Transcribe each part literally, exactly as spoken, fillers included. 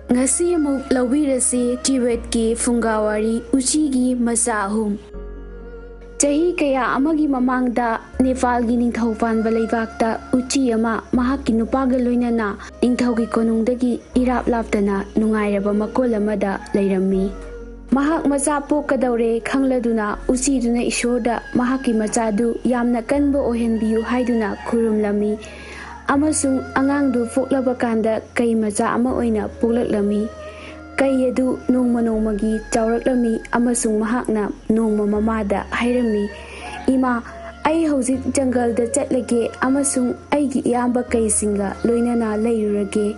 ꯉꯁꯤ ꯑꯃꯨꯛ ꯂꯧꯕꯤꯔꯁꯤ ꯇꯤꯕꯦꯠꯀꯤ ꯐꯨꯡꯒꯥꯋꯥꯔꯤ ꯎꯆꯤꯒꯤ ꯃꯆꯥ ꯑꯍꯨꯝ꯫ ꯆꯍꯤ ꯀꯌꯥ ꯑꯃꯒꯤ ꯃꯃꯥꯡꯗ ꯅꯦꯄꯥꯜꯒꯤ ꯅꯤꯡꯊꯧ ꯄꯥꯟꯕ ꯂꯩꯕꯥꯛꯇ ꯎꯆꯤ ꯑꯃ ꯃꯍꯥꯛꯀꯤ ꯅꯨꯄꯥꯒ ꯂꯣꯏꯅꯅ ꯅꯤꯡꯊꯧꯒꯤ ꯀꯣꯅꯨꯡꯗꯒꯤ ꯏꯔꯥꯞ ꯂꯥꯞꯇꯅ ꯅꯨꯡꯉꯥꯏꯔꯕ ꯃꯀꯣꯜ ꯑꯃꯗ ꯂꯩꯔꯝꯃꯤ꯫ ꯃꯍꯥꯛ ꯃꯆꯥ ꯄꯣꯛꯀꯗꯧꯔꯦ ꯈꯪꯂꯗꯨꯅ ꯎꯆꯤꯗꯨꯅ ꯏꯁꯣꯔꯗ ꯃꯍꯥꯛꯀꯤ ꯃꯆꯥꯗꯨ ꯌꯥꯝꯅ ꯀꯟꯕ ꯑꯣꯏꯍꯟꯕꯤꯌꯨ ꯍꯥꯏꯗꯨꯅ ꯈꯨꯔꯨꯝꯂꯝꯃꯤ꯫ ꯑꯃꯁꯨꯡ ꯑꯉꯥꯡꯗꯨ ꯄꯣꯛꯂꯕ ꯀꯥꯟꯗ ꯀꯩ ꯃꯆꯥ ꯑꯃ ꯑꯣꯏꯅ ꯄꯣꯛꯂꯛꯂꯝꯃꯤ꯫ ꯀꯩ ꯑꯗꯨ ꯅꯣꯡꯃ ꯅꯣꯡꯃꯒꯤ ꯆꯥꯎꯔꯛꯂꯝꯃꯤ ꯑꯃꯁꯨꯡ ꯃꯍꯥꯛꯅ ꯅꯣꯡꯃ ꯃꯃꯥꯗ ꯍꯥꯏꯔꯝꯃꯤ, "ꯏꯃꯥ, ꯑꯩ ꯍꯧꯖꯤꯛ ꯖꯪꯒꯜꯗ ꯆꯠꯂꯒꯦ ꯑꯃꯁꯨꯡ ꯑꯩꯒꯤ ꯏꯌꯥꯝꯕ ꯀꯩꯁꯤꯡꯒ ꯂꯣꯏꯅꯅ ꯂꯩꯔꯨꯔꯒꯦ꯫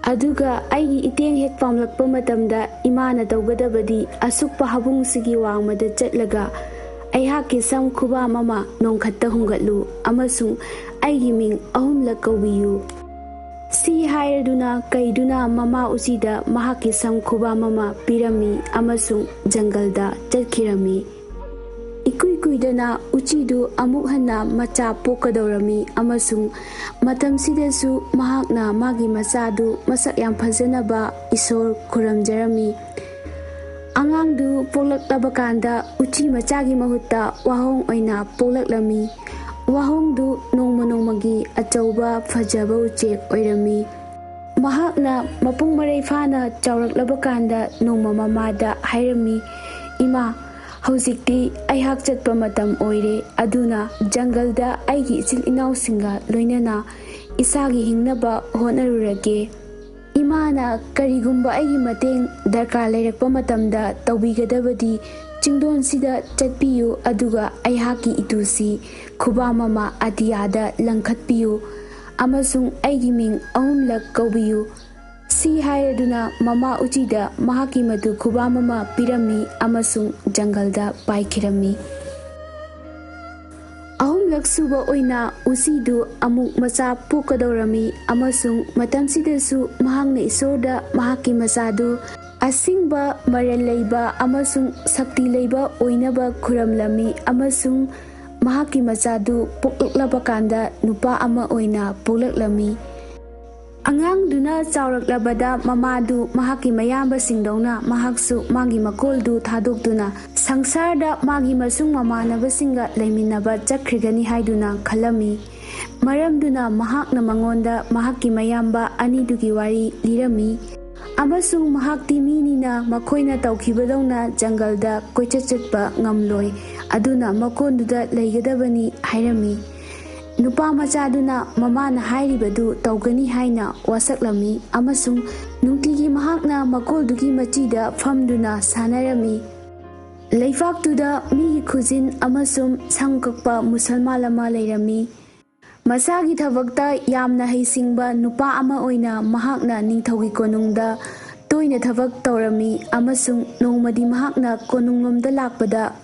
ꯑꯗꯨꯒ ꯑꯩꯒꯤ ꯏꯇꯦꯡ ꯍꯦꯛ ꯄꯥꯝꯂꯛꯄ ꯃꯇꯝꯗ ꯏꯃꯥꯅ ꯇꯧꯒꯗꯕꯗꯤ ꯑꯁꯨꯛꯄ ꯍꯥꯕꯨꯡꯁꯤꯒꯤ ꯋꯥꯡꯃꯗ ꯆꯠꯂꯒ ꯑꯩꯍꯥꯛꯀꯤ ꯁꯝ ꯈꯨꯕꯥꯝ ꯑꯃ ꯅꯣꯡꯈꯠꯇ ꯍꯨꯡꯒꯠꯂꯨ ꯑꯃꯁꯨꯡ ꯑꯩꯒꯤ ꯃꯤꯡ ꯑꯍꯨꯝꯂꯛ ꯀꯧꯕꯤꯌꯨ"꯫ ꯁꯤ ꯍꯥꯏꯔꯗꯨꯅ ꯀꯩꯗꯨꯅ ꯃꯃꯥ ꯎꯆꯤꯗ ꯃꯍꯥꯛꯀꯤ ꯁꯝ ꯈꯨꯕꯥꯝ ꯑꯃ ꯄꯤꯔꯝꯃꯤ ꯑꯃꯁꯨꯡ ꯖꯪꯒꯜꯗ ꯆꯠꯈꯤꯔꯝꯃꯤ꯫ ꯏꯀꯨꯏ ꯀꯨꯏꯗꯅ ꯎꯆꯤꯗꯨ ꯑꯃꯨꯛ ꯍꯟꯅ ꯃꯆꯥ ꯄꯣꯛꯀꯗꯧꯔꯝꯃꯤ ꯑꯃꯁꯨꯡ ꯃꯇꯝꯁꯤꯗꯁꯨ ꯃꯍꯥꯛꯅ ꯃꯥꯒꯤ ꯃꯆꯥꯗꯨ ꯃꯁꯛ ꯌꯥꯝ ꯐꯖꯅꯕ ꯏꯁꯣꯔ ꯈꯨꯔꯨꯝꯖꯔꯝꯃꯤ꯫ ꯑꯉꯥꯡꯗꯨ ꯄꯣꯛꯂꯛꯂꯕ ꯀꯥꯟꯗ ꯎꯆꯤ ꯃꯆꯥꯒꯤ ꯃꯍꯨꯠꯇ ꯋꯥꯍꯣꯡ ꯑꯣꯏꯅ ꯄꯣꯛꯂꯛꯂꯝꯃꯤ꯫ ꯋꯥꯍꯣꯡꯗꯨ ꯅꯣꯡꯃ ꯅꯣꯡꯃꯒꯤ ꯑꯆꯧꯕ ꯐꯖꯕ ꯎꯆꯦꯛ ꯑꯣꯏꯔꯝꯃꯤ꯫ ꯃꯍꯥꯛꯅ ꯃꯄꯨꯡ ꯃꯔꯩ ꯐꯥꯅ ꯆꯥꯎꯔꯛꯂꯕ ꯀꯥꯟꯗ ꯅꯣꯡꯃ ꯃꯃꯥꯗ ꯍꯥꯏꯔꯝꯃꯤ, "ꯏꯃꯥ, ꯍꯧꯖꯤꯛꯇꯤ ꯑꯩꯍꯥꯛ ꯆꯠꯄ ꯃꯇꯝ ꯑꯣꯏꯔꯦ, ꯑꯗꯨꯅ ꯖꯪꯒꯜꯗ ꯑꯩꯒꯤ ꯏꯆꯤꯜ ꯏꯅꯥꯎꯁꯤꯡꯒ ꯂꯣꯏꯅꯅ ꯏꯁꯥꯒꯤ ꯍꯤꯡꯅꯕ ꯍꯣꯠꯅꯔꯨꯔꯒꯦ꯫ ꯏꯃꯥꯅ ꯀꯔꯤꯒꯨꯝꯕ ꯑꯩꯒꯤ ꯃꯇꯦꯡ ꯗꯔꯀꯥꯔ ꯂꯩꯔꯛꯄ ꯃꯇꯝꯗ ꯇꯧꯕꯤꯒꯗꯕꯗꯤ ꯆꯤꯡꯗꯣꯟꯁꯤꯗ ꯆꯠꯄꯤꯌꯨ, ꯑꯗꯨꯒ ꯑꯩꯍꯥꯛꯀꯤ ꯏꯇꯨꯁꯤ ꯈꯨꯕꯥꯝ ꯑꯃ ꯑꯇꯤꯌꯥꯗ ꯂꯪꯈꯠꯄꯤꯌꯨ ꯑꯃꯁꯨꯡ ꯑꯩꯒꯤ ꯃꯤꯡ ꯑꯍꯨꯝꯂꯛ ꯀꯧꯕꯤꯌꯨ"꯫ ꯁꯤ ꯍꯥꯏꯔꯗꯨꯅ ꯃꯃꯥ ꯎꯆꯤꯗ ꯃꯍꯥꯛꯀꯤ ꯃꯇꯨ ꯈꯨꯕꯥꯝ ꯑꯃ ꯄꯤꯔꯝꯃꯤ ꯑꯃꯁꯨꯡ ꯖꯪꯒꯜꯗ ꯄꯥꯏꯈꯤꯔꯝꯃꯤ꯫ ꯑꯍꯨꯝꯂꯛ ꯁꯨꯕ ꯑꯣꯏꯅ ꯎꯆꯤꯗꯨ ꯑꯃꯨꯛ ꯃꯆꯥ ꯄꯣꯛꯀꯗꯧꯔꯝꯃꯤ ꯑꯃꯁꯨꯡ ꯃꯇꯝꯁꯤꯗꯁꯨ ꯃꯍꯥꯛꯅ ꯏꯁꯣꯔꯗ ꯃꯍꯥꯛꯀꯤ ꯃꯆꯥꯗꯨ ꯑꯁꯤꯡꯕ, ꯃꯔꯜ ꯂꯩꯕ ꯑꯃꯁꯨꯡ ꯁꯛꯇꯤ ꯂꯩꯕ ꯑꯣꯏꯅꯕ ꯈꯨꯔꯨꯝꯂꯝꯃꯤ ꯑꯃꯁꯨꯡ ꯃꯍꯥꯛꯀꯤ ꯃꯆꯥꯗꯨ ꯄꯣꯛꯂꯛꯂꯕ ꯀꯥꯟꯗ ꯅꯨꯄꯥ ꯑꯃ ꯑꯣꯏꯅ ꯄꯣꯛꯂꯛꯂꯝꯃꯤ꯫ ꯑꯉꯥꯡꯗꯨꯅ ꯆꯥꯎꯔꯛꯂꯕꯗ ꯃꯃꯥꯗꯨ ꯃꯍꯥꯛꯀꯤ ꯃꯌꯥꯝꯕꯁꯤꯡꯗꯧꯅ ꯃꯍꯥꯛꯁꯨ ꯃꯥꯒꯤ ꯃꯀꯣꯜꯗꯨ ꯊꯥꯗꯣꯛꯇꯨꯅ ꯁꯪꯁꯥꯔꯗ ꯃꯥꯒꯤ ꯃꯁꯨꯡ ꯃꯃꯥꯟꯅꯕꯁꯤꯡꯒ ꯂꯩꯃꯤꯟꯅꯕ ꯆꯠꯈ꯭ꯔꯤꯒꯅꯤ ꯍꯥꯏꯗꯨꯅ ꯈꯜꯂꯝꯃꯤ꯫ ꯃꯔꯝꯗꯨꯅ ꯃꯍꯥꯛꯅ ꯃꯉꯣꯟꯗ ꯃꯍꯥꯛꯀꯤ ꯃꯌꯥꯝꯕ ꯑꯅꯤꯗꯨꯒꯤ ꯋꯥꯔꯤ ꯂꯤꯔꯝꯃꯤ꯫ ꯑꯃꯁꯨꯡ ꯃꯍꯥꯛꯇꯤ ꯃꯤꯅꯤꯅ ꯃꯈꯣꯏꯅ ꯇꯧꯈꯤꯕꯗꯧꯅ ꯖꯪꯒꯜꯗ ꯀꯣꯏꯆꯠ ꯆꯠꯄ ꯉꯝꯂꯣꯏ, ꯑꯗꯨꯅ ꯃꯀꯣꯟꯗꯨꯗ ꯂꯩꯒꯗꯕꯅꯤ ꯍꯥꯏꯔꯝꯃꯤ꯫ ꯅꯨꯄꯥ ꯃꯆꯥꯗꯨꯅ ꯃꯃꯥꯅ ꯍꯥꯏꯔꯤꯕꯗꯨ ꯇꯧꯒꯅꯤ ꯍꯥꯏꯅ ꯋꯥꯁꯛꯂꯝꯃꯤ ꯑꯃꯁꯨꯡ ꯅꯨꯡꯇꯤꯒꯤ ꯃꯍꯥꯛꯅ ꯃꯀꯣꯜꯗꯨꯒꯤ ꯃꯆꯤꯗ ꯐꯝꯗꯨꯅ ꯁꯥꯟꯅꯔꯝꯃꯤ꯫ ꯂꯩꯄꯥꯛꯇꯨꯗ ꯃꯤꯒꯤ ꯈꯨꯖꯤꯟ ꯑꯃꯁꯨꯡ ꯁꯝ ꯀꯛꯄ ꯃꯨꯁꯜꯃꯥꯟ ꯑꯃ ꯂꯩꯔꯝꯃꯤ꯫ ꯃꯁꯥꯒꯤ ꯊꯕꯛꯇ ꯌꯥꯝꯅ ꯍꯩꯁꯤꯡꯕ ꯅꯨꯄꯥ ꯑꯃ ꯑꯣꯏꯅ ꯃꯍꯥꯛꯅ ꯅꯤꯡꯊꯧꯒꯤ ꯀꯣꯅꯨꯡꯗ ꯇꯣꯏꯅ ꯊꯕꯛ ꯇꯧꯔꯝꯃꯤ ꯑꯃꯁꯨꯡ ꯅꯣꯡꯃꯗꯤ ꯃꯍꯥꯛꯅ ꯀꯣꯅꯨꯡꯂꯣꯝꯗ ꯂꯥꯛꯄꯗ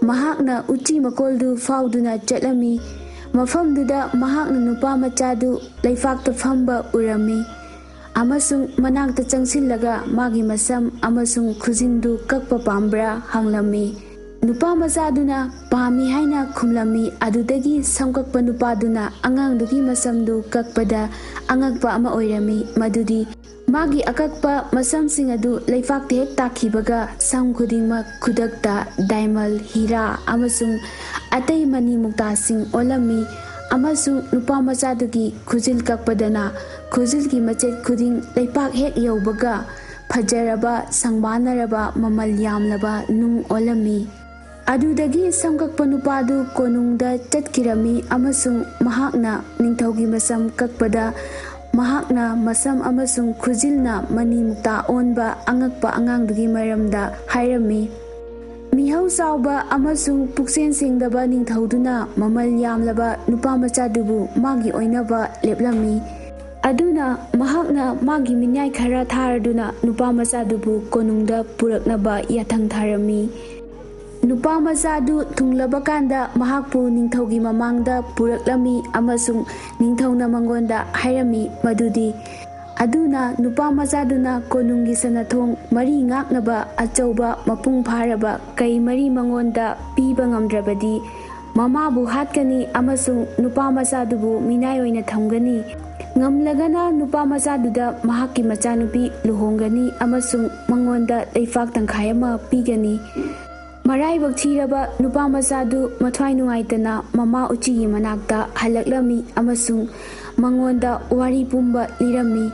ꯃꯍꯥꯛꯅ ꯎꯆꯤ ꯃꯀꯣꯜꯗꯨ ꯐꯥꯎꯗꯨꯅ ꯆꯠꯂꯝꯃꯤ꯫ ꯃꯐꯝꯗꯨꯗ ꯃꯍꯥꯛꯅ ꯅꯨꯄꯥ ꯃꯆꯥꯗꯨ ꯂꯩꯄꯥꯛꯇ ꯐꯝꯕ ꯎꯔꯝꯃꯤ ꯑꯃꯁꯨꯡ ꯃꯅꯥꯛꯇ ꯆꯪꯁꯤꯜꯂꯒ ꯃꯥꯒꯤ ꯃꯁꯝ ꯑꯃꯁꯨꯡ ꯈꯨꯖꯤꯟꯗꯨ ꯀꯛꯄ ꯄꯥꯝꯕ꯭ꯔꯥ ꯍꯪꯂꯝꯃꯤ꯫ ꯅꯨꯄꯥ ꯃꯆꯥꯗꯨꯅ ꯄꯥꯝꯃꯤ ꯍꯥꯏꯅ ꯈꯨꯝꯂꯝꯃꯤ꯫ ꯑꯗꯨꯗꯒꯤ ꯁꯝꯀꯛꯄ ꯅꯨꯄꯥꯗꯨꯅ ꯑꯉꯥꯡꯗꯨꯒꯤ ꯃꯁꯝꯗꯨ ꯀꯛꯄꯗ ꯑꯉꯛꯄ ꯑꯃ ꯑꯣꯏꯔꯝꯃꯤ, ꯃꯗꯨꯗꯤ ꯃꯥꯒꯤ ꯑꯀꯛꯄ ꯃꯁꯝꯁꯤꯡ ꯑꯗꯨ ꯂꯩꯄꯥꯛꯇ ꯍꯦꯛ ꯇꯥꯈꯤꯕꯒ ꯁꯝ ꯈꯨꯗꯤꯡꯃꯛ ꯈꯨꯗꯛꯇ ꯗꯥꯏꯃꯜ, ꯍꯤꯔꯥ ꯑꯃꯁꯨꯡ ꯑꯇꯩ ꯃꯅꯤ ꯃꯨꯛꯇꯥꯁꯤꯡ ꯑꯣꯜꯂꯝꯃꯤ, ꯑꯃꯁꯨꯡ ꯅꯨꯄꯥ ꯃꯆꯥꯗꯨꯒꯤ ꯈꯨꯖꯤꯜ ꯀꯛꯄꯗꯅ ꯈꯨꯖꯤꯜꯒꯤ ꯃꯆꯦꯠ ꯈꯨꯗꯤꯡ ꯂꯩꯄꯥꯛ ꯍꯦꯛ ꯌꯧꯕꯒ ꯐꯖꯔꯕ, ꯁꯪꯕꯥꯟꯅꯔꯕ, ꯃꯃꯜ ꯌꯥꯝꯂꯕ ꯅꯨꯡ ꯑꯣꯜꯂꯝꯃꯤ꯫ ꯑꯗꯨꯗꯒꯤ ꯁꯝꯀꯛꯄ ꯅꯨꯄꯥꯗꯨ ꯀꯣꯅꯨꯡꯗ ꯆꯠꯈꯤꯔꯝꯃꯤ ꯑꯃꯁꯨꯡ ꯃꯍꯥꯛꯅ ꯅꯤꯡꯊꯧꯒꯤ ꯃꯁꯝ ꯀꯛꯄꯗ ꯃꯍꯥꯛꯅ ꯃꯁꯝ ꯑꯃꯁꯨꯡ ꯈꯨꯖꯤꯜꯅ ꯃꯅꯤ ꯃꯨꯛꯇꯥ ꯑꯣꯟꯕ ꯑꯉꯛꯄ ꯑꯉꯥꯡꯗꯨꯒꯤ ꯃꯔꯝꯗ ꯍꯥꯏꯔꯝꯃꯤ꯫ ꯃꯤꯍꯧ ꯆꯥꯎꯕ ꯑꯃꯁꯨꯡ ꯄꯨꯛꯆꯦꯜ ꯁꯦꯡꯗꯕ ꯅꯤꯡꯊꯧꯗꯨꯅ ꯃꯃꯜ ꯌꯥꯝꯂꯕ ꯅꯨꯄꯥ ꯃꯆꯥꯗꯨꯕꯨ ꯃꯥꯒꯤ ꯑꯣꯏꯅꯕ ꯂꯦꯞꯂꯝꯃꯤ꯫ ꯑꯗꯨꯅ ꯃꯍꯥꯛꯅ ꯃꯥꯒꯤ ꯃꯤꯅꯥꯏ ꯈꯔ ꯊꯥꯔꯗꯨꯅ ꯅꯨꯄꯥ ꯃꯆꯥꯗꯨꯕꯨ ꯀꯣꯅꯨꯡꯗ ꯄꯨꯔꯛꯅꯕ ꯌꯥꯊꯪ ꯊꯥꯔꯝꯃꯤ꯫ ꯅꯨꯄꯥ ꯃꯆꯥꯗꯨ ꯊꯨꯡꯂꯕ ꯀꯥꯟꯗ ꯃꯍꯥꯛꯄꯨ ꯅꯤꯡꯊꯧꯒꯤ ꯃꯃꯥꯡꯗ ꯄꯨꯔꯛꯂꯝꯃꯤ ꯑꯃꯁꯨꯡ ꯅꯤꯡꯊꯧꯅ ꯃꯉꯣꯟꯗ ꯍꯥꯏꯔꯝꯃꯤ ꯃꯗꯨꯗꯤ, ꯑꯗꯨꯅ ꯅꯨꯄꯥ ꯃꯆꯥꯗꯨꯅ ꯀꯣꯅꯨꯡꯒꯤ ꯁꯅꯥꯊꯣꯡ ꯃꯔꯤ ꯉꯥꯛꯅꯕ ꯑꯆꯧꯕ ꯃꯄꯨꯡ ꯐꯥꯔꯕ ꯀꯩ ꯃꯔꯤ ꯃꯉꯣꯟꯗ ꯄꯤꯕ ꯉꯝꯗ꯭ꯔꯕꯗꯤ, ꯃꯃꯥꯕꯨ ꯍꯥꯠꯀꯅꯤ ꯑꯃꯁꯨꯡ ꯅꯨꯄꯥ ꯃꯆꯥꯗꯨꯕꯨ ꯃꯤꯅꯥꯏ ꯑꯣꯏꯅ ꯊꯝꯒꯅꯤ꯫ ꯉꯝꯂꯒꯅ ꯅꯨꯄꯥ ꯃꯆꯥꯗꯨꯗ ꯃꯍꯥꯛꯀꯤ ꯃꯆꯥꯅꯨꯄꯤ ꯂꯨꯍꯣꯡꯒꯅꯤ ꯑꯃꯁꯨꯡ ꯃꯉꯣꯟꯗ ꯂꯩꯄꯥꯛ ꯇꯪꯈꯥꯏ ꯑꯃ ꯄꯤꯒꯅꯤ꯫ ꯃꯔꯥꯏꯕꯛ ꯊꯤꯔꯕ ꯅꯨꯄꯥ ꯃꯆꯥꯗꯨ ꯃꯊ꯭ꯋꯥꯏ ꯅꯨꯡꯉꯥꯏꯇꯅ ꯃꯃꯥ ꯎꯆꯤꯒꯤ ꯃꯅꯥꯛꯇ ꯍꯜꯂꯛꯂꯝꯃꯤ ꯑꯃꯁꯨꯡ ꯃꯉꯣꯟꯗ ꯋꯥꯔꯤ ꯄꯨꯝꯕ ꯂꯤꯔꯝꯃꯤ꯫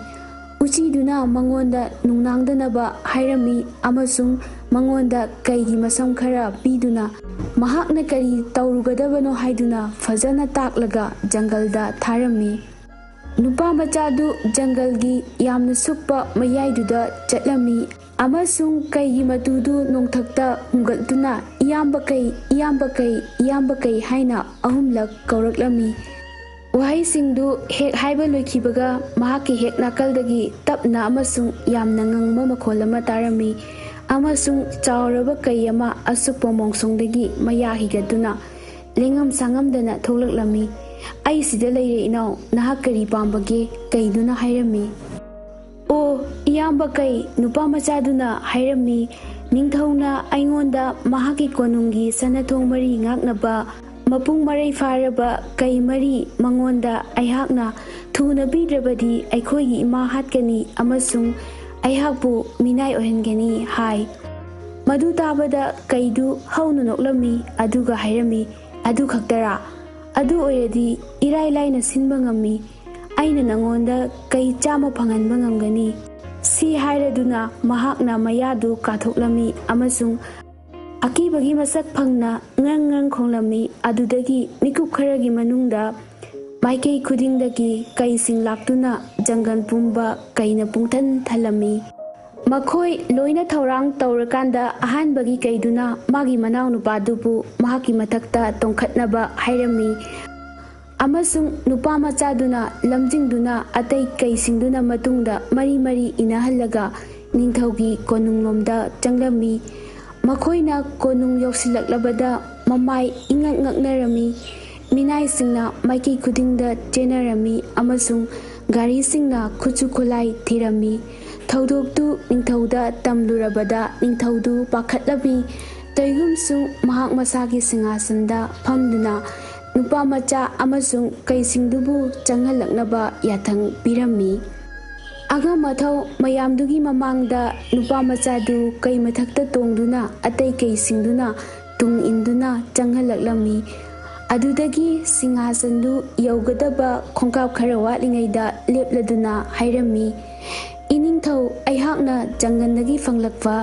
ꯎꯆꯤꯗꯨꯅ ꯃꯉꯣꯟꯗ ꯅꯨꯡꯅꯥꯡꯗꯅꯕ ꯍꯥꯏꯔꯝꯃꯤ ꯑꯃꯁꯨꯡ ꯃꯉꯣꯟꯗ ꯀꯩꯒꯤ ꯃꯁꯝ ꯈꯔ ꯄꯤꯗꯨꯅ ꯃꯍꯥꯛꯅ ꯀꯔꯤ ꯇꯧꯔꯨꯒꯗꯕꯅꯣ ꯍꯥꯏꯗꯨꯅ ꯐꯖꯅ ꯇꯥꯛꯂꯒ ꯖꯪꯒꯜꯗ ꯊꯥꯔꯝꯃꯤ꯫ ꯅꯨꯄꯥ ꯃꯆꯥꯗꯨ ꯖꯪꯒꯜꯒꯤ ꯌꯥꯝꯅ ꯁꯨꯞꯄ ꯃꯌꯥꯏꯗꯨꯗ ꯆꯠꯂꯝꯃꯤ ꯑꯃꯁꯨꯡ ꯀꯩꯒꯤ ꯃꯇꯨꯗꯨ ꯅꯣꯡꯊꯛꯇ ꯍꯨꯝꯒꯠꯇꯨꯅ, "ꯏꯌꯥꯝꯕ ꯀꯩ, ꯏꯌꯥꯝꯕ ꯀꯩ, ꯏꯌꯥꯝꯕ ꯀꯩ" ꯍꯥꯏꯅ ꯑꯍꯨꯝꯂꯛ ꯀꯧꯔꯛꯂꯝꯃꯤ꯫ ꯋꯥꯍꯩꯁꯤꯡꯗꯨ ꯍꯦꯛ ꯍꯥꯏꯕ ꯂꯣꯏꯈꯤꯕꯒ, ꯃꯍꯥꯛꯀꯤ ꯍꯦꯛ ꯅꯥꯀꯜꯗꯒꯤ ꯇꯞꯅ ꯑꯃꯁꯨꯡ ꯌꯥꯝꯅ ꯉꯪꯕ ꯃꯈꯣꯜ ꯑꯃ ꯇꯥꯔꯝꯃꯤ ꯑꯃꯁꯨꯡ ꯆꯥꯎꯔꯕ ꯀꯩ ꯑꯃ ꯑꯁꯨꯛꯄ ꯃꯣꯡꯁꯣꯡꯗꯒꯤ ꯃꯌꯥ ꯍꯤꯒꯠꯇꯨꯅ ꯂꯦꯡꯉꯝ ꯁꯥꯉꯝꯗꯅ ꯊꯣꯛꯂꯛꯂꯝꯃꯤ꯫ "ꯑꯩ ꯁꯤꯗ ꯂꯩꯔꯦ, ꯏꯅꯥꯎ꯫ ꯅꯍꯥꯛ ꯀꯔꯤ ꯄꯥꯝꯕꯒꯦ?" ꯀꯩꯗꯨꯅ ꯍꯥꯏꯔꯝꯃꯤ꯫ "ꯑꯣ, ꯏꯌꯥꯝꯕ ꯀꯩ", ꯅꯨꯄꯥ ꯃꯆꯥꯗꯨꯅ ꯍꯥꯏꯔꯝꯃꯤ, "ꯅꯤꯡꯊꯧꯅ ꯑꯩꯉꯣꯟꯗ ꯃꯍꯥꯛꯀꯤ ꯀꯣꯅꯨꯡꯒꯤ ꯁꯅꯥꯊꯣꯡ ꯃꯔꯤ ꯉꯥꯛꯅꯕ ꯃꯄꯨꯡ ꯃꯔꯩ ꯐꯥꯔꯕ ꯀꯩ ꯃꯔꯤ ꯃꯉꯣꯟꯗ ꯑꯩꯍꯥꯛꯅ ꯊꯨꯅ ꯄꯤꯗ꯭ꯔꯕꯗꯤ ꯑꯩꯈꯣꯏꯒꯤ ꯏꯃꯥ ꯍꯥꯠꯀꯅꯤ ꯑꯃꯁꯨꯡ ꯑꯩꯍꯥꯛꯄꯨ ꯃꯤꯅꯥꯏ ꯑꯣꯏꯍꯟꯒꯅꯤ" ꯍꯥꯏ꯫ ꯃꯗꯨ ꯇꯥꯕꯗ ꯀꯩꯗꯨ ꯍꯧꯅ ꯅꯣꯛꯂꯝꯃꯤ, ꯑꯗꯨꯒ ꯍꯥꯏꯔꯝꯃꯤ, "ꯑꯗꯨ ꯈꯛꯇꯔꯥ? ꯑꯗꯨ ꯑꯣꯏꯔꯗꯤ ꯏꯔꯥꯏ ꯂꯥꯏꯅ ꯁꯤꯟꯕ ꯉꯝꯃꯤ꯫ ꯑꯩꯅ ꯅꯉꯣꯟꯗ ꯀꯩ ꯆꯥꯝꯃ ꯐꯪꯍꯟꯕ ꯉꯝꯒꯅꯤ"꯫ ꯁꯤ ꯍꯥꯏꯔꯗꯨꯅ ꯃꯍꯥꯛꯅ ꯃꯌꯥꯗꯨ ꯀꯥꯊꯣꯛꯂꯝꯃꯤ ꯑꯃꯁꯨꯡ ꯑꯀꯤꯕꯒꯤ ꯃꯁꯛ ꯐꯪꯅ ꯉ꯭ꯔꯪ ꯉ꯭ꯔꯪ ꯈꯣꯡꯂꯝꯃꯤ꯫ ꯑꯗꯨꯗꯒꯤ ꯃꯤꯀꯨꯞ ꯈꯔꯒꯤ ꯃꯅꯨꯡꯗ ꯃꯥꯏꯀꯩ ꯈꯨꯗꯤꯡꯗꯒꯤ ꯀꯩꯁꯤꯡ ꯂꯥꯛꯇꯨꯅ ꯖꯪꯒꯜ ꯄꯨꯝꯕ ꯀꯩꯅ ꯄꯨꯡꯊꯟ ꯊꯜꯂꯝꯃꯤ꯫ ꯃꯈꯣꯏ ꯂꯣꯏꯅ ꯊꯧꯔꯥꯡ ꯇꯧꯔꯀꯥꯟꯗ, ꯑꯍꯥꯟꯕꯒꯤ ꯀꯩꯗꯨꯅ ꯃꯥꯒꯤ ꯃꯅꯥꯎꯅꯨꯄꯥꯗꯨꯕꯨ ꯃꯍꯥꯛꯀꯤ ꯃꯊꯛꯇ ꯇꯣꯡꯈꯠꯅꯕ ꯍꯥꯏꯔꯝꯃꯤ, ꯑꯃꯁꯨꯡ ꯅꯨꯄꯥ ꯃꯆꯥꯗꯨꯅ ꯂꯝꯖꯤꯡꯗꯨꯅ ꯑꯇꯩ ꯀꯩꯁꯤꯡꯗꯨꯅ ꯃꯇꯨꯡꯗ ꯃꯔꯤ ꯃꯔꯤ ꯏꯅꯍꯜꯂꯒ ꯅꯤꯡꯊꯧꯒꯤ ꯀꯣꯅꯨꯡꯂꯣꯝꯗ ꯆꯪꯂꯝꯃꯤ꯫ ꯃꯈꯣꯏꯅ ꯀꯣꯅꯨꯡ ꯌꯧꯁꯤꯜꯂꯛꯂꯕꯗ, ꯃꯃꯥꯏ ꯏꯉꯛ ꯉꯛꯅꯔꯝꯃꯤ꯫ ꯃꯤꯅꯥꯏꯁꯤꯡꯅ ꯃꯥꯏꯀꯩ ꯈꯨꯗꯤꯡꯗ ꯆꯦꯟꯅꯔꯝꯃꯤ ꯑꯃꯁꯨꯡ ꯒꯥꯔꯤꯁꯤꯡꯅ ꯈꯨꯠꯁꯨ ꯈꯨꯠꯂꯥꯏ ꯊꯤꯔꯝꯃꯤ꯫ ꯊꯧꯗꯣꯛꯇꯨ ꯅꯤꯡꯊꯧꯗ ꯇꯝꯂꯨꯔꯕꯗ, ꯅꯤꯡꯊꯧꯗꯨ ꯄꯥꯈꯠꯂꯝꯃꯤ꯫ ꯇꯧꯏꯒꯨꯝꯁꯨꯡ ꯃꯍꯥꯛ ꯃꯁꯥꯒꯤ ꯁꯤꯡꯍꯥꯁꯟꯗ ꯐꯝꯗꯨꯅ ꯅꯨꯄꯥ ꯃꯆꯥ ꯑꯃꯁꯨꯡ ꯀꯩꯁꯤꯡꯗꯨꯕꯨ ꯆꯪꯍꯜꯂꯛꯅꯕ ꯌꯥꯊꯪ ꯄꯤꯔꯝꯃꯤ꯫ ꯑꯉꯝ ꯑꯊꯧ ꯃꯌꯥꯝꯗꯨꯒꯤ ꯃꯃꯥꯡꯗ ꯅꯨꯄꯥ ꯃꯆꯥꯗꯨ ꯀꯩ ꯃꯊꯛꯇ ꯇꯣꯡꯗꯨꯅ ꯑꯇꯩ ꯀꯩꯁꯤꯡꯗꯨꯅ ꯇꯨꯡ ꯏꯟꯗꯨꯅ ꯆꯪꯍꯜꯂꯛꯂꯝꯃꯤ꯫ ꯑꯗꯨꯗꯒꯤ ꯁꯤꯡꯍꯥꯁꯟꯗꯨ ꯌꯧꯒꯗꯕ ꯈꯣꯡꯀꯥꯞ ꯈꯔ ꯋꯥꯠꯂꯤꯉꯩꯗ ꯂꯦꯞꯂꯗꯨꯅ ꯍꯥꯏꯔꯝꯃꯤ, "ꯏꯅꯤꯡꯊꯧ, ꯑꯩꯍꯥꯛꯅ ꯖꯪꯒꯜꯗꯒꯤ ꯐꯪꯂꯛꯄ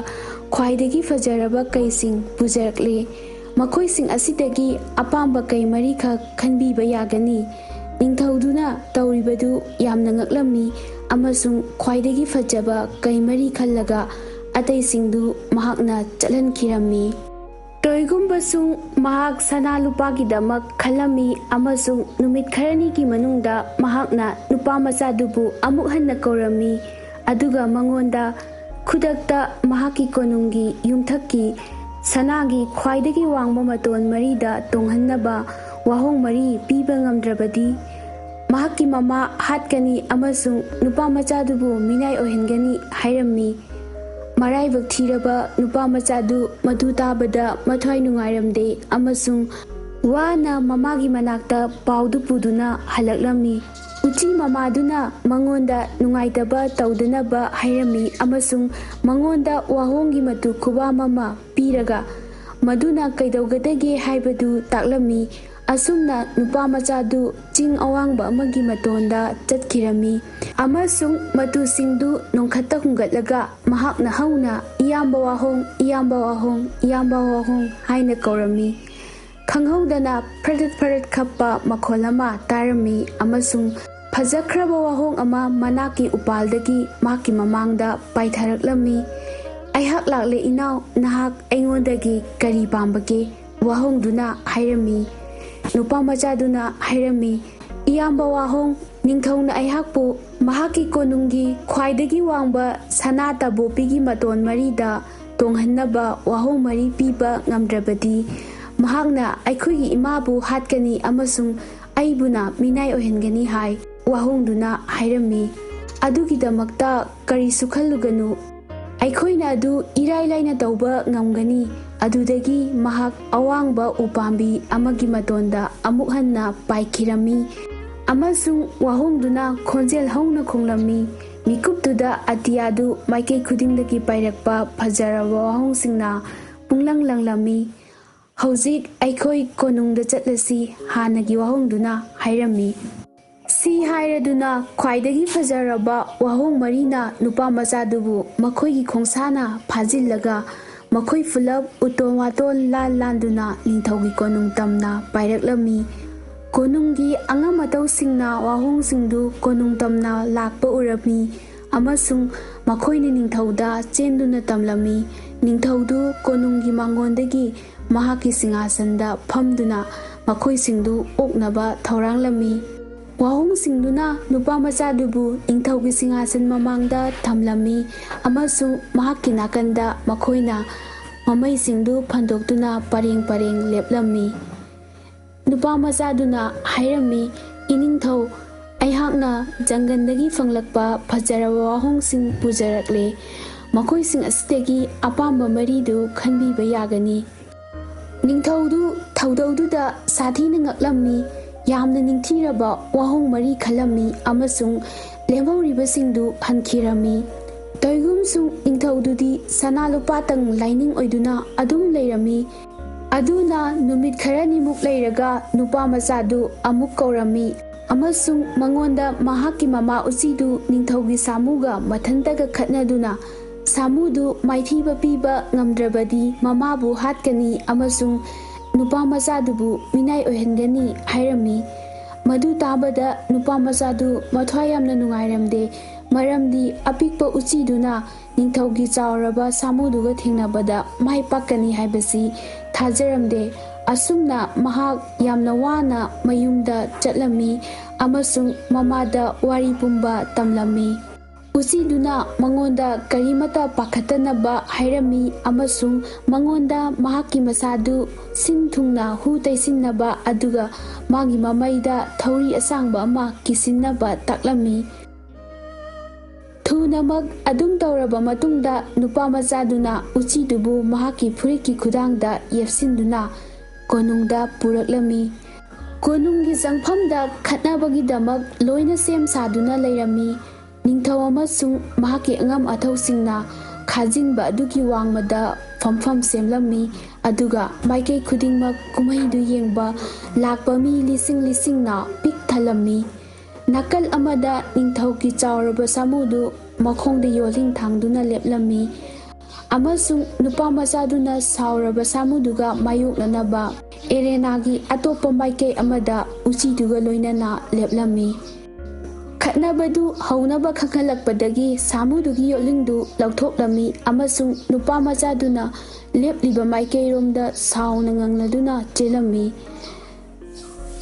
ꯈ꯭ꯋꯥꯏꯗꯒꯤ ꯐꯖꯔꯕ ꯀꯩꯁꯤꯡ ꯄꯨꯖꯔꯛꯂꯦ꯫ ꯃꯈꯣꯏꯁꯤꯡ ꯑꯁꯤꯗꯒꯤ ꯑꯄꯥꯝꯕ ꯀꯩ ꯃꯔꯤꯈꯛ ꯈꯟꯕꯤꯕ ꯌꯥꯒꯅꯤ꯫" ꯅꯤꯡꯊꯧꯗꯨꯅ ꯇꯧꯔꯤꯕꯗꯨ ꯌꯥꯝꯅ ꯉꯛꯂꯝꯃꯤ ꯑꯃꯁꯨꯡ ꯈ꯭ꯋꯥꯏꯗꯒꯤ ꯐꯖꯕ ꯀꯩ ꯃꯔꯤ ꯈꯜꯂꯒ ꯑꯇꯩꯁꯤꯡꯗꯨ ꯃꯍꯥꯛꯅ ꯆꯠꯍꯟꯈꯤꯔꯝꯃꯤ꯫ ꯇꯣꯏꯒꯨꯝꯕꯁꯨꯡ ꯃꯍꯥꯛ ꯁꯅꯥ ꯂꯨꯄꯥꯒꯤꯗꯃꯛ ꯈꯜꯂꯝꯃꯤ ꯑꯃꯁꯨꯡ ꯅꯨꯃꯤꯠ ꯈꯔꯅꯤꯒꯤ ꯃꯅꯨꯡꯗ ꯃꯍꯥꯛꯅ ꯅꯨꯄꯥ ꯃꯆꯥꯗꯨꯕꯨ ꯑꯃꯨꯛ ꯍꯟꯅ ꯀꯧꯔꯝꯃꯤ, ꯑꯗꯨꯒ ꯃꯉꯣꯟꯗ ꯈꯨꯗꯛꯇ ꯃꯍꯥꯛꯀꯤ ꯀꯣꯅꯨꯡꯒꯤ ꯌꯨꯝꯊꯛꯀꯤ ꯁꯅꯥꯒꯤ ꯈ꯭ꯋꯥꯏꯗꯒꯤ ꯋꯥꯡꯕ ꯃꯇꯣꯟ ꯃꯔꯤꯗ ꯇꯣꯡꯍꯟꯅꯕ ꯋꯥꯍꯣꯡ ꯃꯔꯤ ꯄꯤꯕ ꯉꯝꯗ꯭ꯔꯕꯗꯤ ꯃꯍꯥꯛꯀꯤ ꯃꯃꯥ ꯍꯥꯠꯀꯅꯤ ꯑꯃꯁꯨꯡ ꯅꯨꯄꯥ ꯃꯆꯥꯗꯨꯕꯨ ꯃꯤꯅꯥꯏ ꯑꯣꯏꯍꯟꯒꯅꯤ ꯍꯥꯏꯔꯝꯃꯤ꯫ ꯃꯔꯥꯏꯕꯛ ꯊꯤꯔꯕ ꯅꯨꯄꯥ ꯃꯆꯥꯗꯨ ꯃꯗꯨ ꯇꯥꯕꯗ ꯃꯊ꯭ꯋꯥꯏ ꯅꯨꯡꯉꯥꯏꯔꯝꯗꯦ ꯑꯃꯁꯨꯡ ꯋꯥꯅ ꯃꯃꯥꯒꯤ ꯃꯅꯥꯛꯇ ꯄꯥꯎꯗꯨ ꯄꯨꯗꯨꯅ ꯍꯜꯂꯛꯂꯝꯃꯤ꯫ ꯎꯆꯤ ꯃꯃꯥꯗꯨꯅ ꯃꯉꯣꯟꯗ ꯅꯨꯡꯉꯥꯏꯇꯕ ꯇꯧꯗꯅꯕ ꯍꯥꯏꯔꯝꯃꯤ ꯑꯃꯁꯨꯡ ꯃꯉꯣꯟꯗ ꯋꯥꯍꯣꯡꯒꯤ ꯃꯇꯨ ꯈꯨꯕꯥꯝ ꯑꯃ ꯄꯤꯔꯒ ꯃꯗꯨꯅ ꯀꯩꯗꯧꯒꯗꯒꯦ ꯍꯥꯏꯕꯗꯨ ꯇꯥꯛꯂꯝꯃꯤ꯫ ꯑꯁꯨꯝꯅ ꯅꯨꯄꯥ ꯃꯆꯥꯗꯨ ꯆꯤꯡ ꯑꯋꯥꯡꯕ ꯑꯃꯒꯤ ꯃꯇꯣꯟꯗ ꯆꯠꯈꯤꯔꯝꯃꯤ ꯑꯃꯁꯨꯡ ꯃꯇꯨꯁꯤꯡꯗꯨ ꯅꯣꯡꯈꯠꯇ ꯍꯨꯡꯒꯠꯂꯒ ꯃꯍꯥꯛꯅ ꯍꯧꯅ, "ꯏꯌꯥꯝꯕ ꯋꯥꯍꯣꯡ, ꯏꯌꯥꯝꯕ ꯋꯥꯍꯣꯡ, ꯏꯌꯥꯝꯕ ꯋꯥꯍꯣꯡ" ꯍꯥꯏꯅ ꯀꯧꯔꯝꯃꯤ꯫ ꯈꯪꯍꯧꯗꯅ ꯐꯔꯠ ꯐꯔꯠ ꯈꯞꯄ ꯃꯈꯣꯜ ꯑꯃ ꯇꯥꯔꯝꯃꯤ ꯑꯃꯁꯨꯡ ꯐꯖꯈ꯭ꯔꯕ ꯋꯥꯍꯣꯡ ꯑꯃ ꯃꯅꯥꯛꯀꯤ ꯎꯄꯥꯜꯗꯒꯤ ꯃꯍꯥꯛꯀꯤ ꯃꯃꯥꯡꯗ ꯄꯥꯏꯊꯔꯛꯂꯝꯃꯤ꯫ "ꯑꯩꯍꯥꯛ ꯂꯥꯛꯂꯦ ꯏꯅꯥꯎ, ꯅꯍꯥꯛ ꯑꯩꯉꯣꯟꯗꯒꯤ ꯀꯔꯤ ꯄꯥꯝꯕꯒꯦ?" ꯋꯥꯍꯣꯡꯗꯨꯅ ꯍꯥꯏꯔꯝꯃꯤ꯫ ꯅꯨꯄꯥ ꯃꯆꯥꯗꯨꯅ ꯍꯥꯏꯔꯝꯃꯤ, "ꯏꯌꯥꯝꯕ ꯋꯥꯍꯣꯡ, ꯅꯤꯡꯊꯧꯅ ꯑꯩꯍꯥꯛꯄꯨ ꯃꯍꯥꯛꯀꯤ ꯀꯣꯅꯨꯡꯒꯤ ꯈ꯭ꯋꯥꯏꯗꯒꯤ ꯋꯥꯡꯕ ꯁꯅꯥ ꯇꯥꯕꯣꯄꯤꯒꯤ ꯃꯇꯣꯟ ꯃꯔꯤꯗ ꯇꯣꯡꯍꯟꯅꯕ ꯋꯥꯍꯣꯡ ꯃꯔꯤ ꯄꯤꯕ ꯉꯝꯗ꯭ꯔꯕꯗꯤ ꯃꯍꯥꯛꯅ ꯑꯩꯈꯣꯏꯒꯤ ꯏꯃꯥꯕꯨ ꯍꯥꯠꯀꯅꯤ ꯑꯃꯁꯨꯡ ꯑꯩꯕꯨꯅ ꯃꯤꯅꯥꯏ ꯑꯣꯏꯍꯟꯒꯅꯤ" ꯍꯥꯏ꯫ ꯋꯥꯍꯣꯡꯗꯨꯅ ꯍꯥꯏꯔꯝꯃꯤ꯫ "ꯑꯗꯨꯒꯤꯗꯃꯛꯇ ꯀꯔꯤꯁꯨ ꯈꯜꯂꯨꯒꯅꯨ꯫ ꯑꯩꯈꯣꯏꯅ ꯑꯗꯨ ꯏꯔꯥꯏ ꯂꯥꯏꯅ ꯇꯧꯕ ꯉꯝꯒꯅꯤ꯫ ꯑꯗꯨꯗꯒꯤ ꯃꯍꯥꯛ ꯑꯋꯥꯡꯕ ꯎꯄꯥꯝꯕꯤ ꯑꯃꯒꯤ ꯃꯇꯣꯟꯗ ꯑꯃꯨꯛ ꯍꯟꯅ ꯄꯥꯏꯈꯤꯔꯝꯃꯤ ꯑꯃꯁꯨꯡ ꯋꯥꯍꯣꯡꯗꯨꯅ ꯈꯣꯟꯖꯦꯜ ꯍꯧꯅ ꯈꯣꯡꯂꯝꯃꯤ꯫ ꯃꯤꯀꯨꯞꯇꯨꯗ ꯑꯇꯤꯌꯥꯗꯨ ꯃꯥꯏꯀꯩ ꯈꯨꯗꯤꯡꯗꯒꯤ ꯄꯥꯏꯔꯛꯄ ꯐꯖꯔꯕ ꯋꯥꯍꯣꯡꯁꯤꯡꯅ ꯄꯨꯡꯂꯪ ꯂꯪꯂꯝꯃꯤ꯫ "ꯍꯧꯖꯤꯛ ꯑꯩꯈꯣꯏ ꯀꯣꯅꯨꯡꯗ ꯆꯠꯂꯁꯤ," ꯍꯥꯟꯅꯒꯤ ꯋꯥꯍꯣꯡꯗꯨꯅ ꯍꯥꯏꯔꯝꯃꯤ꯫ ꯁꯤ ꯍꯥꯏꯔꯗꯨꯅ ꯈ꯭ꯋꯥꯏꯗꯒꯤ ꯐꯖꯔꯕ ꯋꯥꯍꯣꯡ ꯃꯔꯤꯅ ꯅꯨꯄꯥ ꯃꯆꯥꯗꯨꯕꯨ ꯃꯈꯣꯏꯒꯤ ꯈꯣꯡꯁꯥꯅ ꯐꯥꯖꯤꯜꯂꯒ ꯃꯈꯣꯏ ꯄꯨꯂꯞ ꯎꯇꯣꯟ ꯋꯥꯇꯣꯟ ꯂꯥꯟ ꯂꯥꯟꯗꯨꯅ ꯅꯤꯡꯊꯧꯒꯤ ꯀꯣꯅꯨꯡ ꯇꯝꯅ ꯄꯥꯏꯔꯛꯂꯝꯃꯤ꯫ ꯀꯣꯅꯨꯡꯒꯤ ꯑꯉꯝ ꯑꯇꯧꯁꯤꯡꯅ ꯋꯥꯍꯣꯡꯁꯤꯡꯗꯨ ꯀꯣꯅꯨꯡ ꯇꯝꯅ ꯂꯥꯛꯄ ꯎꯔꯝꯃꯤ ꯑꯃꯁꯨꯡ ꯃꯈꯣꯏꯅ ꯅꯤꯡꯊꯧꯗ ꯆꯦꯟꯗꯨꯅ ꯇꯝꯂꯝꯃꯤ꯫ ꯅꯤꯡꯊꯧꯗꯨ ꯀꯣꯅꯨꯡꯒꯤ ꯃꯉꯣꯟꯗꯒꯤ ꯃꯍꯥꯛꯀꯤ ꯁꯤꯡꯍꯥꯁꯟꯗ ꯐꯝꯗꯨꯅ ꯃꯈꯣꯏꯁꯤꯡꯗꯨ ꯑꯣꯛꯅꯕ ꯊꯧꯔꯥꯡꯂꯝꯃꯤ꯫ ꯋꯥꯍꯣꯡꯁꯤꯡꯗꯨꯅ ꯅꯨꯄꯥ ꯃꯆꯥꯗꯨꯕꯨ ꯅꯤꯡꯊꯧꯒꯤ ꯁꯤꯡꯍꯥꯁꯟ ꯃꯃꯥꯡꯗ ꯊꯝꯂꯝꯃꯤ ꯑꯃꯁꯨꯡ ꯃꯍꯥꯛꯀꯤ ꯅꯥꯀꯟꯗ ꯃꯈꯣꯏꯅ ꯃꯃꯩꯁꯤꯡꯗꯨ ꯐꯟꯗꯣꯛꯇꯨꯅ ꯄꯔꯦꯡ ꯄꯔꯦꯡ ꯂꯦꯞꯂꯝꯃꯤ꯫ ꯅꯨꯄꯥ ꯃꯆꯥꯗꯨꯅ ꯍꯥꯏꯔꯝꯃꯤ, "ꯏꯅꯤꯡꯊꯧ, ꯑꯩꯍꯥꯛꯅ ꯖꯪꯒꯜꯗꯒꯤ ꯐꯪꯂꯛꯄ ꯐꯖꯔꯕ ꯋꯥꯍꯣꯡꯁꯤꯡ ꯄꯨꯖꯔꯛꯂꯦ꯫ ꯃꯈꯣꯏꯁꯤꯡ ꯑꯁꯤꯗꯒꯤ ꯑꯄꯥꯝꯕ ꯃꯔꯤꯗꯨ ꯈꯟꯕꯤꯕ ꯌꯥꯒꯅꯤ꯫" ꯅꯤꯡꯊꯧꯗꯨ ꯊꯧꯗꯧꯗꯨꯗ ꯁꯥꯊꯤꯅ ꯉꯛꯂꯝꯃꯤ꯫ ꯌꯥꯝꯅ ꯅꯤꯡꯊꯤꯔꯕ ꯋꯥꯍꯣꯡ ꯃꯔꯤ ꯈꯜꯂꯝꯃꯤ ꯑꯃꯁꯨꯡ ꯂꯦꯝꯍꯧꯔꯤꯕꯁꯤꯡꯗꯨ ꯍꯟꯈꯤꯔꯝꯃꯤ꯫ ꯇꯧꯏꯒꯨꯝꯁꯨꯡ ꯅꯤꯡꯊꯧꯗꯨꯗꯤ ꯁꯅꯥ ꯂꯨꯄꯥꯇꯪ ꯂꯥꯏꯅꯤꯡ ꯑꯣꯏꯗꯨꯅ ꯑꯗꯨꯝ ꯂꯩꯔꯝꯃꯤ꯫ ꯑꯗꯨꯅ ꯅꯨꯃꯤꯠ ꯈꯔꯅꯤꯃꯨꯛ ꯂꯩꯔꯒ ꯅꯨꯄꯥ ꯃꯆꯥꯗꯨ ꯑꯃꯨꯛ ꯀꯧꯔꯝꯃꯤ ꯑꯃꯁꯨꯡ ꯃꯉꯣꯟꯗ ꯃꯍꯥꯛꯀꯤ ꯃꯃꯥ ꯎꯆꯤꯗꯨ ꯅꯤꯡꯊꯧꯒꯤ ꯁꯥꯃꯨꯒ ꯃꯊꯟꯇꯒ ꯈꯠꯅꯗꯨꯅ ꯁꯥꯃꯨꯗꯨ ꯃꯥꯏꯊꯤꯕ ꯄꯤꯕ ꯉꯝꯗ꯭ꯔꯕꯗꯤ ꯃꯃꯥꯕꯨ ꯍꯥꯠꯀꯅꯤ ꯑꯃꯁꯨꯡ ꯅꯨꯄꯥ ꯃꯆꯥꯗꯨꯕꯨ ꯃꯤꯅꯥꯏ ꯑꯣꯏꯍꯟꯒꯅꯤ ꯍꯥꯏꯔꯝꯃꯤ꯫ ꯃꯗꯨ ꯇꯥꯕꯗ ꯅꯨꯄꯥ ꯃꯆꯥꯗꯨ ꯃꯊ꯭ꯋꯥꯏ ꯌꯥꯝꯅ ꯅꯨꯡꯉꯥꯏꯔꯝꯗꯦ, ꯃꯔꯝꯗꯤ ꯑꯄꯤꯛꯄ ꯎꯆꯤꯗꯨꯅ ꯅꯤꯡꯊꯧꯒꯤ ꯆꯥꯎꯔꯕ ꯁꯥꯃꯨꯗꯨꯒ ꯊꯦꯡꯅꯕꯗ ꯃꯥꯏ ꯄꯥꯛꯀꯅꯤ ꯍꯥꯏꯕꯁꯤ ꯊꯥꯖꯔꯝꯗꯦ꯫ ꯑꯁꯨꯝꯅ ꯃꯍꯥꯛ ꯌꯥꯝꯅ ꯋꯥꯅ ꯃꯌꯨꯝꯗ ꯆꯠꯂꯝꯃꯤ ꯑꯃꯁꯨꯡ ꯃꯃꯥꯗ ꯋꯥꯔꯤ ꯄꯨꯝꯕ ꯇꯝꯂꯝꯃꯤ꯫ ꯎꯆꯤꯗꯨꯅ ꯃꯉꯣꯟꯗ ꯀꯔꯤꯃꯠꯇ ꯄꯥꯈꯠꯇꯅꯕ ꯍꯥꯏꯔꯝꯃꯤ ꯑꯃꯁꯨꯡ ꯃꯉꯣꯟꯗ ꯃꯍꯥꯛꯀꯤ ꯃꯁꯥꯗꯨ ꯁꯤꯟ ꯊꯨꯡꯅ ꯍꯨ ꯇꯩꯁꯤꯟꯅꯕ ꯑꯗꯨꯒ ꯃꯥꯒꯤ ꯃꯃꯩꯗ ꯊꯧꯔꯤ ꯑꯁꯥꯡꯕ ꯑꯃ ꯀꯤꯁꯤꯟꯅꯕ ꯇꯥꯛꯂꯝꯃꯤ꯫ ꯄꯨꯝꯅꯃꯛ ꯑꯗꯨꯝ ꯇꯧꯔꯕ ꯃꯇꯨꯡꯗ, ꯅꯨꯄꯥ ꯃꯆꯥꯗꯨꯅ ꯎꯆꯤꯗꯨꯕꯨ ꯃꯍꯥꯛꯀꯤ ꯐꯨꯔꯤꯠꯀꯤ ꯈꯨꯗꯥꯡꯗ ꯌꯦꯞꯁꯤꯟꯗꯨꯅ ꯀꯣꯅꯨꯡꯗ ꯄꯨꯔꯛꯂꯝꯃꯤ꯫ ꯀꯣꯅꯨꯡꯒꯤ ꯆꯪꯐꯝꯗ ꯈꯠꯅꯕꯒꯤꯗꯃꯛ ꯂꯣꯏꯅ ꯁꯦꯝ ꯁꯥꯗꯨꯅ ꯂꯩꯔꯝꯃꯤ꯫ ꯅꯤꯡꯊꯧ ꯑꯃꯁꯨꯡ ꯃꯍꯥꯛꯀꯤ ꯑꯉꯝ ꯑꯊꯧꯁꯤꯡꯅ ꯈꯥꯖꯤꯟꯕ ꯑꯗꯨꯒꯤ ꯋꯥꯡꯃꯗ ꯐꯝꯐꯝ ꯁꯦꯝꯂꯝꯃꯤ, ꯑꯗꯨꯒ ꯃꯥꯏꯀꯩ ꯈꯨꯗꯤꯡꯃꯛ ꯀꯨꯝꯍꯩꯗꯨ ꯌꯦꯡꯕ ꯂꯥꯛꯄ ꯃꯤ ꯂꯤꯁꯤꯡ ꯂꯤꯁꯤꯡꯅ ꯄꯤꯛ ꯊꯜꯂꯝꯃꯤ꯫ ꯅꯥꯀꯜ ꯑꯃꯗ ꯅꯤꯡꯊꯧꯒꯤ ꯆꯥꯎꯔꯕ ꯁꯥꯃꯨꯗꯨ ꯃꯈꯣꯡꯗ ꯌꯣꯜꯂꯤꯡ ꯊꯥꯡꯗꯨꯅ ꯂꯦꯞꯂꯝꯃꯤ, ꯑꯃꯁꯨꯡ ꯅꯨꯄꯥ ꯃꯆꯥꯗꯨꯅ ꯁꯥꯎꯔꯕ ꯁꯥꯃꯨꯗꯨꯒ ꯃꯥꯌꯣꯛꯅꯅꯕ ꯑꯦꯔꯦꯅꯥꯒꯤ ꯑꯇꯣꯞꯄ ꯃꯥꯏꯀꯩ ꯑꯃꯗ ꯎꯆꯤꯗꯨꯒ ꯂꯣꯏꯅꯅ ꯂꯦꯞꯂꯝꯃꯤ꯫ ꯈꯠꯅꯕꯗꯨ ꯍꯧꯅꯕ ꯈꯪꯍꯜꯂꯛꯄꯗꯒꯤ ꯁꯥꯃꯨꯗꯨꯒꯤ ꯌꯣꯠꯂꯤꯡꯗꯨ ꯂꯧꯊꯣꯛꯂꯝꯃꯤ, ꯑꯃꯁꯨꯡ ꯅꯨꯄꯥ ꯃꯆꯥꯗꯨꯅ ꯂꯦꯞꯂꯤꯕ ꯃꯥꯏꯀꯩꯔꯣꯝꯗ ꯁꯥꯎꯅ ꯉꯪꯂꯗꯨꯅ ꯆꯦꯜꯂꯝꯃꯤ꯫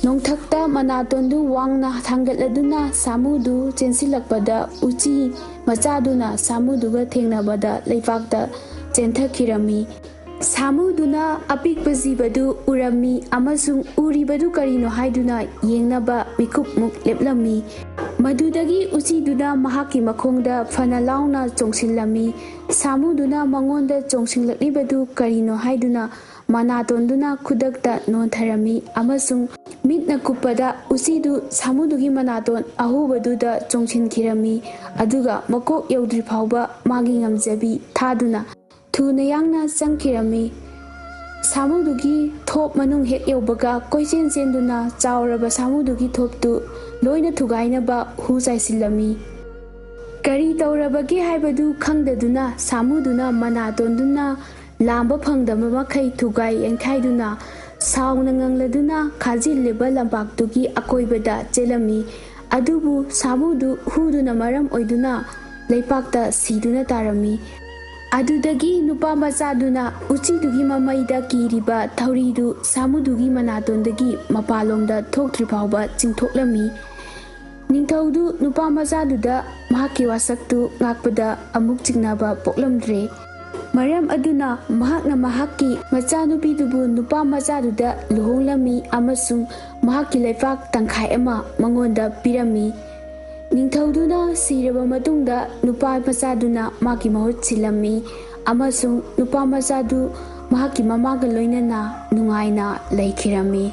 ꯅꯣꯡꯊꯛꯇ ꯃꯅꯥꯇꯣꯟꯗꯨ ꯋꯥꯡꯅ ꯊꯥꯡꯒꯠꯂꯗꯨꯅ ꯁꯥꯃꯨꯗꯨ ꯆꯦꯟꯁꯤꯜꯂꯛꯄꯗ, ꯎꯆꯤ ꯃꯆꯥꯗꯨꯅ ꯁꯥꯃꯨꯗꯨꯒ ꯊꯦꯡꯅꯕꯗ ꯂꯩꯄꯥꯛꯇ ꯆꯦꯟꯊꯈꯤꯔꯝꯃꯤ꯫ ꯁꯥꯃꯨꯗꯨꯅ ꯑꯄꯤꯛꯄ ꯖꯤꯕꯗꯨ ꯎꯔꯝꯃꯤ ꯑꯃꯁꯨꯡ ꯎꯔꯤꯕꯗꯨ ꯀꯔꯤꯅꯣ ꯍꯥꯏꯗꯨꯅ ꯌꯦꯡꯅꯕ ꯃꯤꯀꯨꯞꯃꯨꯛ ꯂꯦꯞꯂꯝꯃꯤ꯫ ꯃꯗꯨꯗꯒꯤ ꯎꯆꯤꯗꯨꯅ ꯃꯍꯥꯛꯀꯤ ꯃꯈꯣꯡꯗ ꯐꯅ ꯂꯥꯎꯅ ꯆꯣꯡꯁꯤꯜꯂꯝꯃꯤ꯫ ꯁꯥꯃꯨꯗꯨꯅ ꯃꯉꯣꯟꯗ ꯆꯣꯡꯁꯤꯜꯂꯛꯂꯤꯕꯗꯨ ꯀꯔꯤꯅꯣ ꯍꯥꯏꯗꯨꯅ ꯃꯅꯥꯇꯣꯟꯗꯨꯅ ꯈꯨꯗꯛꯇ ꯅꯣꯟꯊꯔꯝꯃꯤ, ꯑꯃꯁꯨꯡ ꯃꯤꯠꯅ ꯀꯨꯞꯄꯗ ꯎꯆꯤꯗꯨ ꯁꯥꯃꯨꯗꯨꯒꯤ ꯃꯅꯥꯇꯣꯟ ꯑꯍꯨꯕꯗꯨꯗ ꯆꯣꯡꯁꯤꯟꯈꯤꯔꯝꯃꯤ, ꯑꯗꯨꯒ ꯃꯀꯣꯛ ꯌꯧꯗ꯭ꯔꯤ ꯐꯥꯎꯕ ꯃꯥꯒꯤ ꯉꯝꯖꯕꯤ ꯊꯥꯗꯨꯅ ꯊꯨꯅ ꯌꯥꯡꯅ ꯆꯪꯈꯤꯔꯝꯃꯤ꯫ ꯁꯥꯃꯨꯗꯨꯒꯤ ꯊꯣꯞ ꯃꯅꯨꯡ ꯍꯦꯛ ꯌꯧꯕꯒ, ꯀꯣꯏꯆꯦꯟ ꯆꯦꯟꯗꯨꯅ ꯆꯥꯎꯔꯕ ꯁꯥꯃꯨꯗꯨꯒꯤ ꯊꯣꯞꯇꯨ ꯂꯣꯏꯅ ꯊꯨꯒꯥꯏꯅꯕ ꯍꯨ ꯆꯥꯏꯁꯤꯜꯂꯝꯃꯤ꯫ ꯀꯔꯤ ꯇꯧꯔꯕꯒꯦ ꯍꯥꯏꯕꯗꯨ ꯈꯪꯗꯗꯨꯅ, ꯁꯥꯃꯨꯗꯨꯅ ꯃꯅꯥꯇꯣꯟꯗꯨꯅ ꯂꯥꯝꯕ ꯐꯪꯗꯕ ꯃꯈꯩ ꯊꯨꯒꯥꯏ ꯌꯩꯈꯥꯏꯗꯨꯅ, ꯁꯥꯎꯅ ꯉꯪꯂꯗꯨꯅ ꯈꯥꯖꯤꯜꯂꯤꯕ ꯂꯝꯄꯥꯛꯇꯨꯒꯤ ꯑꯀꯣꯏꯕꯗ ꯆꯦꯜꯂꯝꯃꯤ꯫ ꯑꯗꯨꯕꯨ ꯁꯥꯃꯨꯗꯨ ꯍꯨꯗꯨꯅ ꯃꯔꯝ ꯑꯣꯏꯗꯨꯅ ꯂꯩꯄꯥꯛꯇ ꯁꯤꯗꯨꯅ ꯇꯥꯔꯝꯃꯤ꯫ ꯑꯗꯨꯗꯒꯤ ꯅꯨꯄꯥ ꯃꯆꯥꯗꯨꯅ ꯎꯆꯤꯗꯨꯒꯤ ꯃꯃꯩꯗ ꯀꯤꯔꯤꯕ ꯊꯧꯔꯤꯗꯨ ꯁꯥꯃꯨꯗꯨꯒꯤ ꯃꯅꯥꯇꯣꯟꯗꯒꯤ ꯃꯄꯥꯟꯂꯣꯝꯗ ꯊꯣꯛꯇ꯭ꯔꯤ ꯐꯥꯎꯕ ꯆꯤꯡꯊꯣꯛꯂꯝꯃꯤ꯫ ꯅꯤꯡꯊꯧꯗꯨ ꯅꯨꯄꯥ ꯃꯆꯥꯗꯨꯗ ꯃꯍꯥꯛꯀꯤ ꯋꯥꯁꯛꯇꯨ ꯉꯥꯛꯄꯗ ꯑꯃꯨꯛ ꯆꯤꯡꯅꯕ ꯄꯣꯛꯂꯝꯗ꯭ꯔꯦ꯫ ꯃꯔꯝ ꯑꯗꯨꯅ ꯃꯍꯥꯛꯅ ꯃꯍꯥꯛꯀꯤ ꯃꯆꯥꯅꯨꯄꯤꯗꯨꯕꯨ ꯅꯨꯄꯥ ꯃꯆꯥꯗꯨꯗ ꯂꯨꯍꯣꯡꯂꯝꯃꯤ ꯑꯃꯁꯨꯡ ꯃꯍꯥꯛꯀꯤ ꯂꯩꯄꯥꯛ ꯇꯪꯈꯥꯏ ꯑꯃ ꯃꯉꯣꯟꯗ ꯄꯤꯔꯝꯃꯤ꯫ ꯅꯤꯡꯊꯧꯗꯨꯅ ꯁꯤꯔꯕ ꯃꯇꯨꯡꯗ ꯅꯨꯄꯥ ꯃꯆꯥꯗꯨꯅ ꯃꯍꯥꯛꯀꯤ ꯃꯍꯨꯠ ꯁꯤꯜꯂꯝꯃꯤ, ꯑꯃꯁꯨꯡ ꯅꯨꯄꯥ ꯃꯆꯥꯗꯨ ꯃꯍꯥꯛꯀꯤ ꯃꯃꯥꯒ ꯂꯣꯏꯅꯅ ꯅꯨꯡꯉꯥꯏꯅ ꯂꯩꯈꯤꯔꯝꯃꯤ꯫